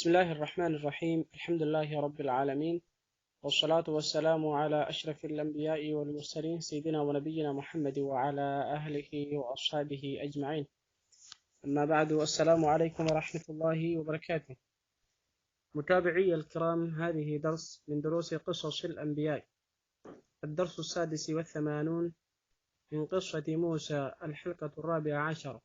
بسم الله الرحمن الرحيم. الحمد لله رب العالمين، والصلاة والسلام على أشرف الأنبياء والمرسلين، سيدنا ونبينا محمد وعلى أهله وأصحابه أجمعين. أما بعد، السلام عليكم ورحمة الله وبركاته. متابعي الكرام، هذه درس من دروس قصص الأنبياء، الدرس السادس والثمانون من قصة موسى، الحلقة الرابعة عشر.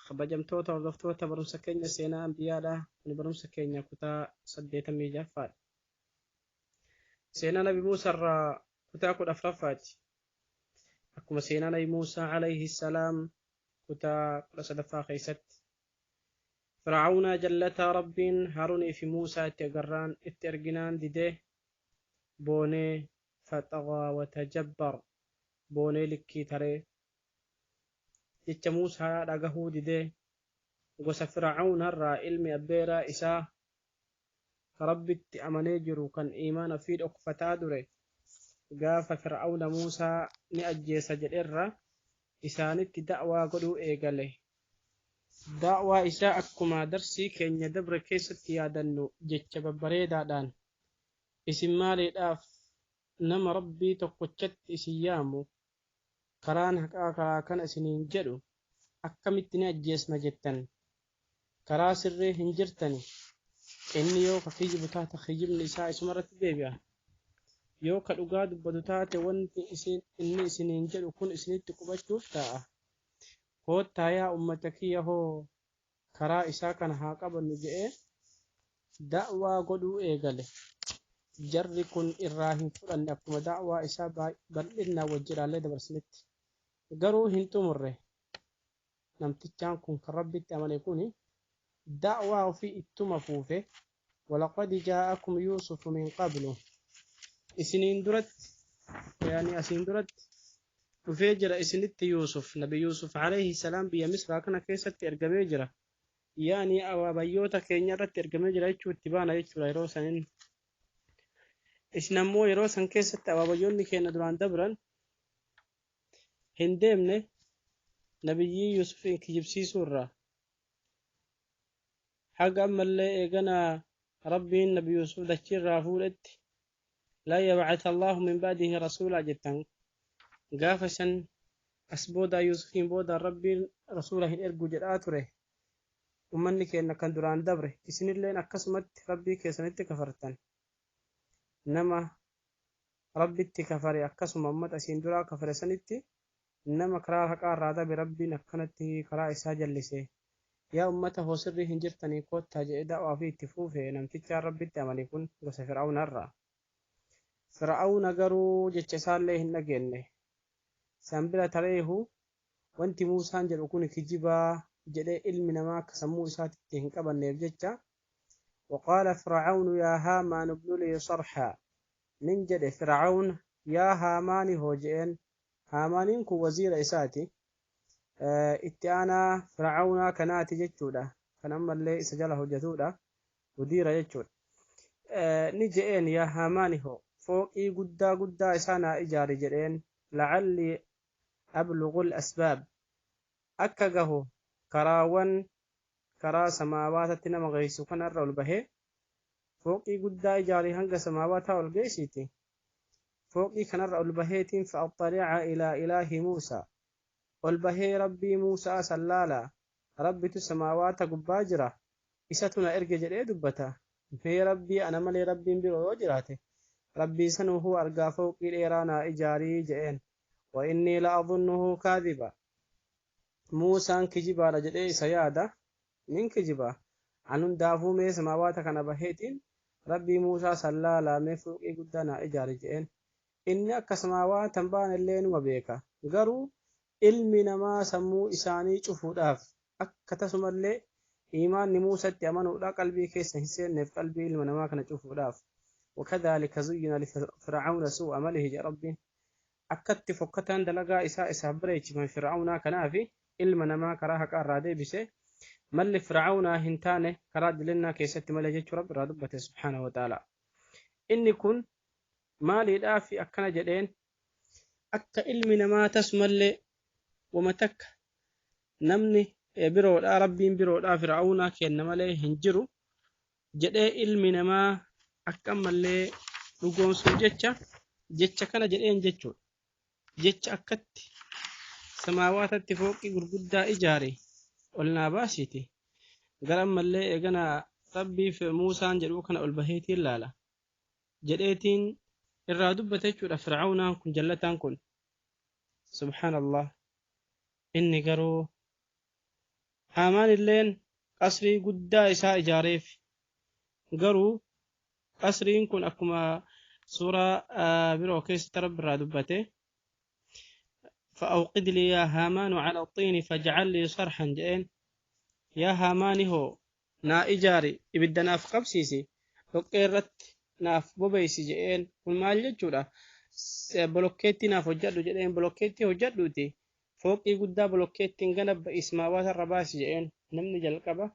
Kabajamtoota hordoftoota barumsa keenya seenaa ambiyaadha. Kun barumsa keenya kutaa 86ffaadha. Seenaa Nabi Muusaa irraa kutaa 14ffaati. Akkuma seenaa Nabi Muusaa alayhi salaam kutaa 13ffaa keessatti Fir'aawna jallataa Rabbiin Haarunii fi Muusaa itti agarraan itti erginaan didee boonee, faxagaa watajabbar, boonee likkii taree jecha Muusaa dhagahuu didee, gosa Fir'aawnarraa ilmi abbeeraa isaa ka Rabbitti amanee jiru kan iimaana fi dhokfataa dure gaafa Fir'aawna Muusaa ni ajjeesa jedherra isaanitti da'waa godhuu eegale. Da'waa isaa akkuma darsii keenya dabre keessatti yaadannu jecha babbareedaadhaan, isin maaliidhaaf nama Rabbii tokkochatti isin yaamu, karaan haqaa karaa kana isiniin jedhu akkamitti ni ajjeesna jettan? Karaa sirrii hin jirtani. Inni yoo ka kijibu taate kijibni isaa isumarratti deebi'a. Yoo ka dhugaa dubbatu taate wanti isin inni isiniin jedhu kun isinitti qubachuuf ta'a. Koottaa yaa ummata kiyya hoo, karaa isaa kana haa qabannu jedhee da'waa godhuu eegale. Jarri kun irraa hin fudhanne akkuma da'waa isaa bal'innaan wajji ilaallee dabarsinitti. Garuu hin xumurre. Namtichaan kun kan Rabbitti amane kuni da'waa ofii ittuma fuufe. Walaqad jaa'akum Yuusufu min qablu, isiniin duratti, yaani asiin duratti dhufee jira isinitti Yuusuf. Nabi Yuusuf alayhi salaam biyya Misraa kana keessatti ergamee jira, yaani abaabayyoota keenya irratti ergamee jira jechuu itti baana jechuudha. Yeroo sanin isin ammoo yeroo san keessatti abaabayyoonni keenya duraan dabran hin deemne nabiyyii Yuusufin kijibsiisuu irraa. Haga ammallee eegana Rabbiin Nabi Yuusuf dachii irraa fuudhetti laa yabcatha Allahu min ba'dihi rasuulaa jettan. Gaafa san as boodaa Yuusufiin booda Rabbiin rasuula hin ergu jedhaa ture ummanni keenya kan duraan dabre. Isinilleen akkasumatti Rabbii keessanitti kafartan. Nama Rabbitti kafare akkasuma ummata isiin duraa kafare sanitti nama karaa haqaa irraa dabe Rabbiin akkanatti karaa isaa jallise. Yaa ummata hoo, sirrii hin jirtanii, koottaa jedhee da'waa fi itti fuufe namtichaan Rabbitti amane kun gosa Fir'aawna irraa. Fir'aawna garuu jecha isaallee hin dhageenne. San bira tareehu wanti Muusaan jedhu kun kijibaa jedhee ilmi namaa akka sammuu isaatitti hin qabanneef jecha, وقال فرعون يا هامان ابن لي صرحا، nin jedhe Fir'awn, yaa Haamaani hoo je'een. Haamaaniin kun waziira isaati, itti aanaa Fir'aawnaa kanaati jechuudha, kan ammallee isa jala hojjetudha, mudiira jechuudha. Ni je'een, yaa Haamaani hoo, fooqii guddaa guddaa isaa naa ijaari jedheen. لعلي أبلغ الأسباب, akka gahu karaawwan karaa samaawaatatti nama geessu kanarra ol bahee fooqii guddaa ijaarii hanga samaawaataa ol geessiti. Fooqii kanarra ol baheetiin فأطلع إلى إله موسى, ol bahee Rabbii Muusaa sallaala, Rabbitu samaawaata gubbaa jira, isatu na erge jedhee dubbata. Mee Rabbii ana malee Rabbiin biroo yoo jiraate Rabbii sanuhuu argaa, fooqii dheeraa naa ijaarii je'een. وإني لأظنه كاذبا, Muusaan kijibaadha jedhee isa yaada. Nin kijibaa an hundaafuu mee samaawaata kana baheetiin Rabbii Muusaa sallaalaa, mee fooqii guddaa naa ijaari je'een. Inni akka samaawaatan baanellee numa beeka, garuu ilmi namaa sammuu isaanii cufuudhaaf akka tasumallee iimaanni Muusatti amanuudha qalbii keessa hin seenneef, qalbii ilma namaa kana cufuudhaaf. وكذلك زين لفرعون سوء عمله jedha Rabbiin. Akkatti fokkataan dalagaa isaa isaaf bareechifame Fir'aawnaa kanaafi ilma namaa karaa haqaa irraa deebise. Malli Fir'aawnaa hin taane karaa dilinnaa keessatti malee jechuu Rabbi irraa dubbate سبحانه وتعالى. Inni kun maaliidhaaf akkana jedheen? Akka ilmi namaa tasumallee wama takka namni biroodhaa Rabbiin biroodhaa Fir'aawnaa kenna malee hin jiru. Jedhee ilmi namaa akka ammallee dhugoomsuuf jecha jecha kana jedheen jechuudha. Jecha akkatti samaawaatatti fooqii gurguddaa ijaare ol naa baasiiti. Gara ammallee eegana Rabbiif Muusaan jedhu kana ol baheetiin laala. Jedheetiin irraa dubbate jechuudha Fir'aawnaan kun jallataan kun. Subhaanallah. Inni garuu Haamaan illeen qasrii guddaa isaa ijaareef garuu qasriin kun akkuma suuraa biroo keessatti Rabbi irraa dubbate فأوقد لي يا هامان على الطين فاجعل لي صرحا جئين يا هامان هو نا إجاري إبدا ناف قبسيسي لقيرت ناف بوبيسي جئين kun maal jechuudha bolokkeetti naaf hojjadhu jedheen bolokkeetti hojjadhuuti fooqii guddaa bolokkeettiin gana ismaawaata irra baasi jedheen namni jalqaba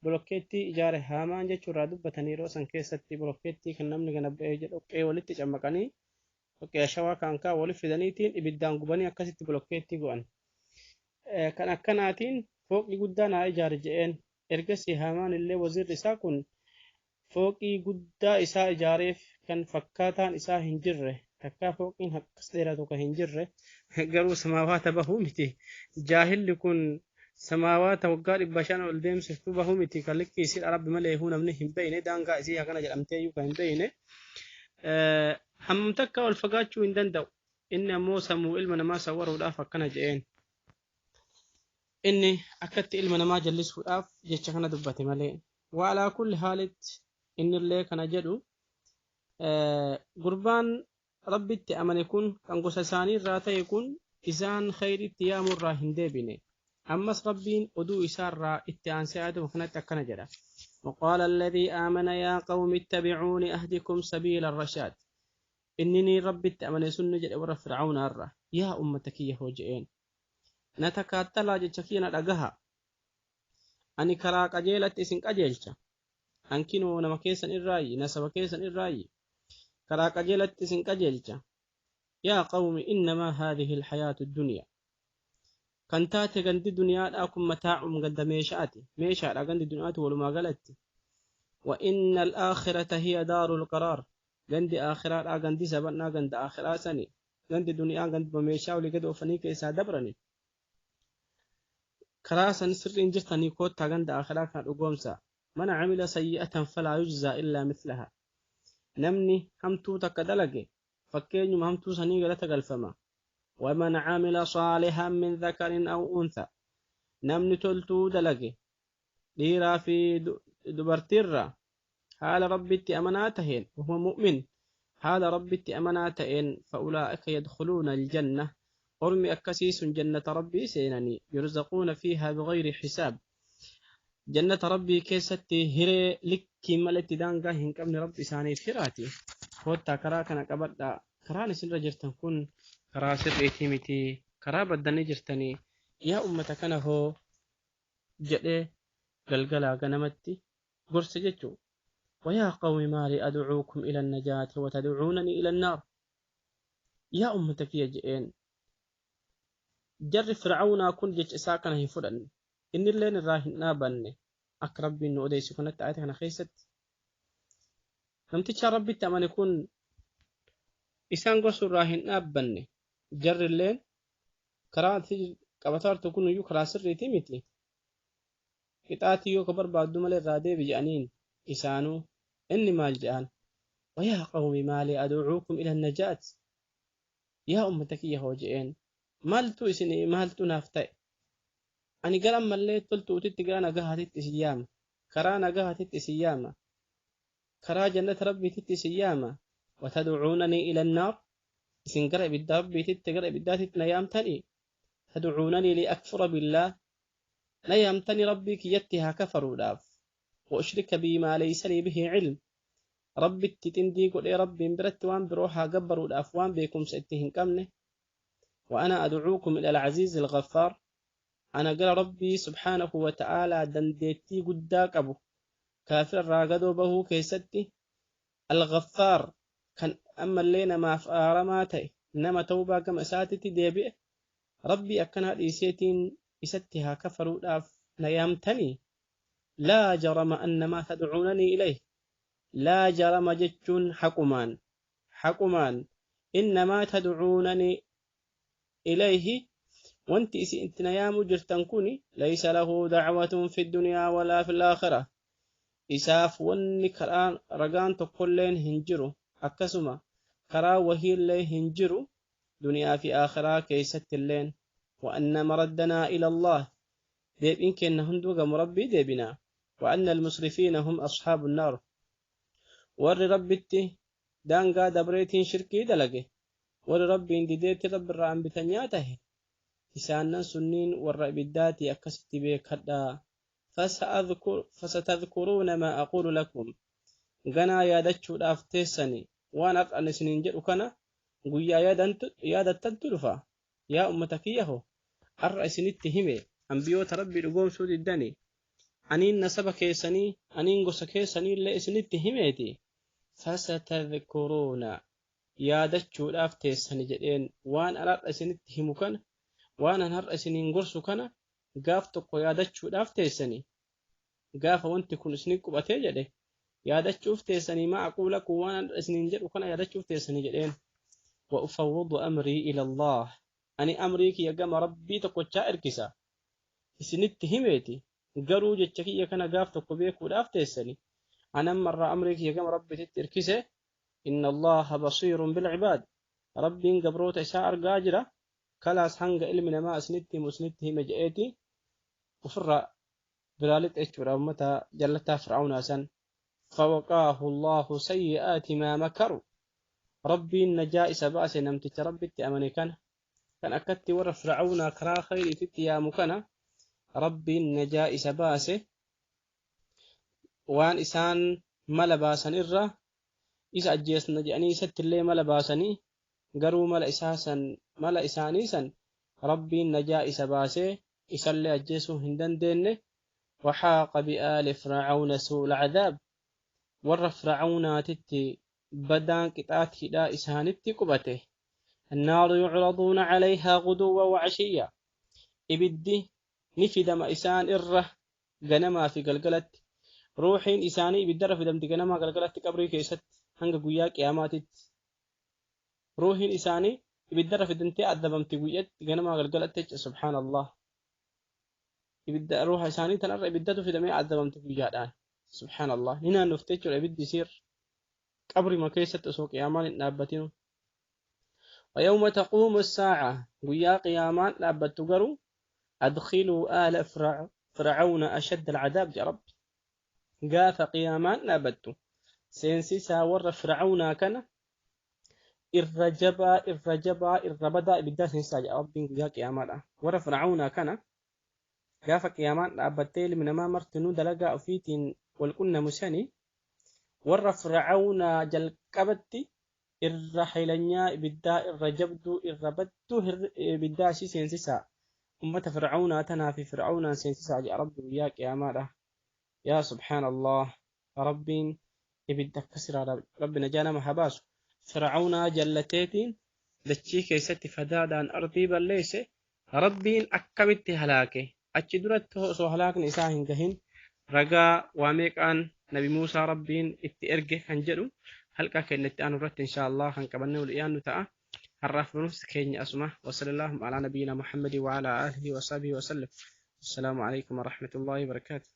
bolokkeettii ijaare Haamaan jechuurraa dubbatanii yeroo san keessatti bolokkeettii kan namni gana ba'ee jedhu dhoqqee walitti cammaqanii dhoqqee ashawaa kaankaa walitti fidaniitiin ibiddaan gubanii akkasitti bolokkeettii go'an. Kan akkanaatiin fooqii guddaa naa ijaare jedheen ergasii Haamaan illee waziirri isaa kun fooqii guddaa isaa ijaareef kan fakkaataan isaa hin jirre takkaa fooqiin akkas dheeratu kan hin jirre garuu samaawaata bahuu miti jaahilli kun samaawaata waggaa 500 ol deemsiftuu bahuu miti kan likkii isii Rabbi malee huu namni hin beeyne daangaa isii akkana jedhamtee iyyuu kan hin beeyne hammam takka ol fagaachuu hin danda'u inni ammoo sammuu ilma namaa sawwaruudhaaf akkana je'een inni akkatti ilma namaa jallisuudhaaf jecha kana dubbate malee waalaa kulli haalitti innillee kana jedhu gurbaan Rabbitti amane kun kan gosa isaanii irraa ta'e kun isaan khayritti yaamurraa hin deebine ammas Rabbiin oduu isaarraa itti aansee aaduma kanatti akkana jedha وقال الذي آمن يا قوم اتبعوني أهدكم سبيل الرشاد إنني ربي أمن سن جد ور فرعون أرى يا أمتك يا هوجئين نتكاتلا جتشكينا دغها أني كرا قجيلت إسن قجيلتا أنكينو نما كيسن الرأي نسب كيسن الرأي كرا قجيلت إسن قجيلتا يا قوم إنما هذه الحياة الدنيا كنتات غندي دنيا أكم متاع غند ميشاتي ميشا غندي دنيا ولما غلت وإن الآخرة هي دار القرار غندي آخرة غندي سبنا غند آخرة سني غندي دنيا غند بميشا ولقد وفني كيسا دبرني كراسا سر إنجرتني كوتا غند آخرة كان أقومسا من عمل سيئة فلا يجزى إلا مثلها نمني همتو تكدلقي فكين همتو سني غلط غلفما ومن عمل صالحا من ذكر أو أنثى نمني تلتو دلقي ديرا في دبرتيرا حال ربي أمناتهن وهو مؤمن حال ربي أمناتهن فأولئك يدخلون الجنة قرم أكسيس جنة ربي سينني يرزقون فيها بغير حساب جنة ربي كيستي هري لكي ملتي دانقا هنكمن ربي ساني فراتي خوتا كراكنا كبردا كراني سنرى جرتن كن كرا سرئتي متي كرا بدني جرتني يا أمة كان هو جده قلقلا غنمتي قرس جتشو ويا قوم ما لي أدعوكم إلى النجاة وتدعونني إلى النار يا أمتك يا جئين جر فرعون كن جج إساكنا هفرن إن اللين الراهن نابن أقرب من أوديس كنت آياتك أنا خيست نمتش ربي تأمن يكون إسان قصر الراهن نابن جر اللين كرات كبتار تكون يو كراسر ريتي متي قطعتي يو كبر بعد مال الرادي بجانين إسانو إني مال جان ويا قوم ما لي أدعوكم إلى النجاة يا أمتك يا هوجئين مالتو إسني مالتو نافتي أني قرأ ملي تلتو تتقرأ نجاها تتسيام كرا نجاها تتسيام كرا جنة ربي تتسيام وتدعونني إلى النار إسن قرأ بالربي تتقرأ بالذات تنيامتني تدعونني لأكفر بالله نيامتني ربي كيتها كفروا لاف وأشرك بي ما ليس لي به علم ربي تتندي قل ربي برت وان بروحها قبروا الأفوان بكم سأتهن كمنه وأنا أدعوكم إلى العزيز الغفار أنا قال ربي سبحانه وتعالى دنديتي قداك أبو كافر راقدو به كيستي الغفار كان أما اللينا ما فارماتي إنما توبة كما ساتتي ديبئ ربي أكنا إيسيتين إستها كفروا الأف نيامتني لا جرم أن ما تدعونني إليه Laa jarama jechuun haqumaan haqumaan innamaa tadcuunani ilayhi wanti isin itti na yaamuu jirtan kun laysa lahu dacwatun fi dunyaa walaa fi laakhira isaaf wanni karaan ragaan tokkolleen hin jiru akkasuma karaa wahiillee hin jiru duniyaa fi aakhiraa keessatti illeen وأن مردنا إلى الله deebiin kenna hunduu gama rabbii deebina وأن المسرفين هم أصحاب النار warri rabbitti daangaa dabreetiin shirkii dalage warri rabbiin dideetti rabbirraa hambitanyaa tahe isaannan sunniin warra ibiddaati akkasitti beekadhaa fasatadhkuruuna maa aquulu lakum ganaa yaadachuudhaaf teessani waan har'an isiniin jedhu kana guyyaa yaadattantu dhufa yaa ummata kiyyaho har'a isinitti hime ambiyoota rabbii dhugoomsuu diddani aniin nasaba keessanii aniin gosa keessanii illee isinitti himeeti fasatadhkuruuna yaadachuudhaaf teessani jedheen waan an har'a isinitti himu kana waan an har'a isiniin gorsu kana gaaf tokko yaadachuudhaaf teessani gaafa wanti kun isinii qubatee jedhe yaadachuuf teessanii maa aquula kun waan har'a isiniin jedhu kana yaadachuuf teessanii jedheen wa ufawwidu amrii ila Allah ani amrii kiyya gama rabbii tokkochaa erkisa isinitti himeeti garuu jecha kiyya kana gaaf tokko beekuudhaaf teessani anammarraa amrii kiyya gama rabbiititti erkise inna allaha basiirun bilcibaad rabbiin gabroota isaa argaa jira kalaas hanga ilmi namaa isinitti himu isinitti hime je'eeti ofirraa biraa lixa jechuudha ummata jallataa fir'aawnaa san fawaqaahu allahu sayyi'aati maa makaru rabbiin najaa isa baase namticha rabbitti amane kana kan akkatti warra fir'aawnaa karaa khayriititti yaamu kana rabbiin najaa isa baase waan isaan mala baasan irra isa ajjeesna jedhanii isatti illee mala baasanii garuu mala isaa san mala isaanii san rabbiin najaa isa baasee isallee ajjeesuu hin dandeenye وحاق بآل فرعون سوء العذاب warra fir'aawnaatitti badaan qixaatiidha isaanitti qubate النار يعرضون عليها غدوا وعشيا ibiddi ni fidama isaan irra ganamaa fi galgalatti ruuxiin isaanii ibiddarra fidamti ganamaa galgalatti qabrii keessatti hanga guyyaa qiyaamaatitti ruuxiin isaanii ibiddarra fidamtee adabamti guyyatti ganamaa galgalatti jecha subhaanallah ibidda ruuxa isaanii tanarra ibiddatu fidamee adabamti guyyaadhaan subhaanallah ni naannofte jechuudha ibiddi isiir qabrima keessatti osoo qiyaamaan hin dhaabbatinu ويوم تقوم الساعة guyyaa qiyaamaan dhaabbattu garuu أدخلوا آل فرعون أشد العذاب يا رب gaafa qiyaamaan dhaabbattu seensisaa warra fir'aawnaa kana irra jabaa irra jabaa irra badaa ibiddaa seensisaa jedha rabbiin guyyaa qiyaamaadha warra fir'aawnaa kana gaafa qiyaamaan dhaabbattee ilmi namaa martinuu dalagaa ofiitiin wal qunnamu sani warra fir'aawnaa jalqabatti irra haylanyaa ibiddaa irra jabduu irra badduu ibiddaa ishii seensisaa ummata fir'aawnaa tanaa fi fir'aawnaan seensisaa jedha rabbi guyyaa qiyaamaadha yaa subhaanallah rabbiin ibidda akkasiraa rabbi najaa nama haa baasu fir'aawnaa jallateetiin dachii keessatti fadaadhaan ardii balleesse rabbiin akkamitti halaake achi duratti osoo halaakni isaa hin gahin ragaa waa meeqaan nabi Muusaa rabbiin itti erge kan jedhu halqa keenyatti aanu irratti insha Allah kan qabannee ol dhiyaannu ta'a har'aaf barumsi keenya asuma wasallallahu alaa nabiyina Muhammadin wa alaa alihi wa sahbihi wa sallam assalaamu alaikum wa rahmatullahi wa barakaatuh.